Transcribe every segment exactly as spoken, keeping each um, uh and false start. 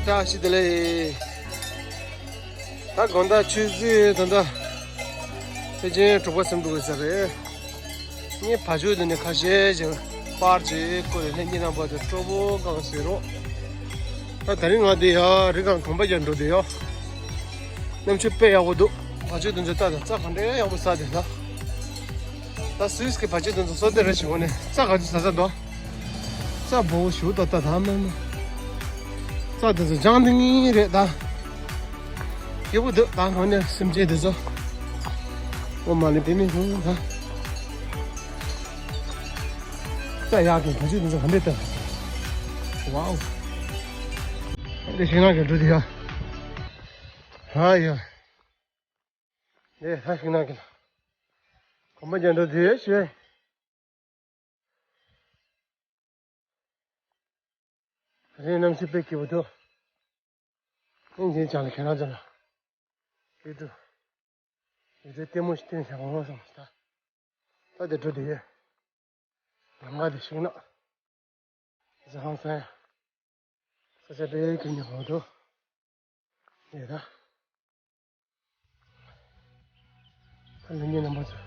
བཀྲ་ཤིས་བདེ་ལེགས། ད་དགོང་དག་ཆུ་ཚོད་ད་ལྟ་ཕལ་ཆེར་དྲུག་པ་ཙམ་འགྲོ་གི་ས་རེད། ངས་བ་ཕྱུགས་འདི་ནས་ཁ་ཤས་ཤིག་པར་ཅིག་བརྐོས་ནས་ལྷན་རྒྱས་རྣམ་པ་ཚོ་སྤྲོ་པོ་གང་ཟེར་རོགས། ད་ད་རིང་ང་འདི་ཡ་རི་སྒང་གོམ་པ་རྒྱག་འགྲོ་འདི་ཡ། གནམ་གཤིས་དཔེ་ཡག་པོ་འདུག་བ་ཕྱུགས་འདི་ཚོ་ལྟ་དང་རྩྭ་ག་འདྲའི་ཡག་པོ་ཟ་དེ་ད། ད་སུད་སི་གི་བ་ཕྱུགས་འདི་ཚོ་སོ་དེ་རེ་བྱེད་དགོས་ནས་རྩྭ་ག་ཚོད་ཟ་ས་འདུག་རྩྭ་འབོ་བོ་ཞུ་ད་ད་ད་མ་མ། རྩྭ་འདི་ཚོ་ལྗང་འདི་ངེས་རེད་ད། སྐྱིད་པོ་འདུག་ད་གང་ནས་སེམས་ཅན་འདི་ཚོ། འོ་མ་ལི་བེ་མི་ཧུང་ད། རྩྭ་ཡག་གི་བ་ཕྱུགས་འདི་ཚོ་ག་འདྲས་ད། ཝའོ། འདི་ཤིང་ནགས་ཀྱི་འབྲུ་འདི་ཡ། ཧ་ཡ། འདི་ཧ་ཤིང་ནགས་ཀྱི་ལ། གོམ་པ་རྒྱག་འགྲོ་འདི་ཡ་ཞེས། རེད། གནམ་གཤིས་དཔེ་སྐྱིད་པོ་འདུག་སྙིང་རྗེ་ཅང་ལ་ཁྱེད་རང་ཚོ་ལ། ཡུལ་དུ། ཡུལ་དུ་ལྟད་མོ་ཞིག་སྟོན་བྱ་བ་འོང་སོང་ད། ད་དེ་འགྲོ་དེ་ཡོད། ང་དེ་ཤིང་ནགས། ཟ་ཧང་སང་ཡ། ས་ཆ་དཔེ་སྐྱིད་ཉོ་འོང་འདུག་ཡོད་ད། ལྷན་རྒྱས་རྣམ་པ་ཚོ།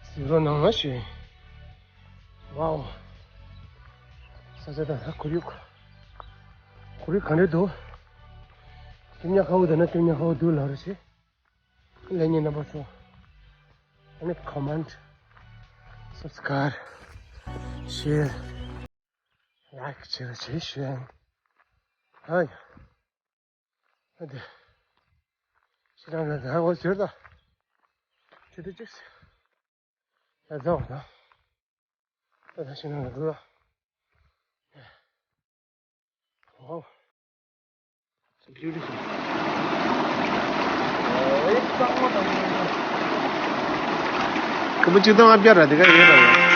གཟིགས་རོགས་གནང་ཞུ། ཝའོ། ས་ཆ་དང་ད་ཁོར་ཡུག་ཁོར་ཡུག་ག་འདྲ་འདུག་ལྟེམ་ཉ་ཁ་བོ་དང་ན་ལྟེམ་ཉ་ཁ་བོ་འདུག་ལབ་རོགས་ཞུ། ལྷན་རྒྱས་རྣམ་པ་ཚོ། ཨ་ནི་ཀོ་མེན་ཊི། སབ་སི་ཀ་རའིབ། ཤེར། ལའིཀ་བྱེད་རོགས་བྱེད་ཞུ། ཨ་ཡ། ཨ་དེ། ཁྱེད་རང་ལ་ཟ་འོ་ཟེར་ད། ཁྱེད་དེ་ཅིག་ཟ་འོ་ད། ད་ད་ཁྱེད་རང་ལ་འགྲོ་ད། ཝའོ། ཁོ་མོ་གཅིག་སྟོང་ལྔ་བརྒྱ་ར་དེ་ག་ཡོད་ར།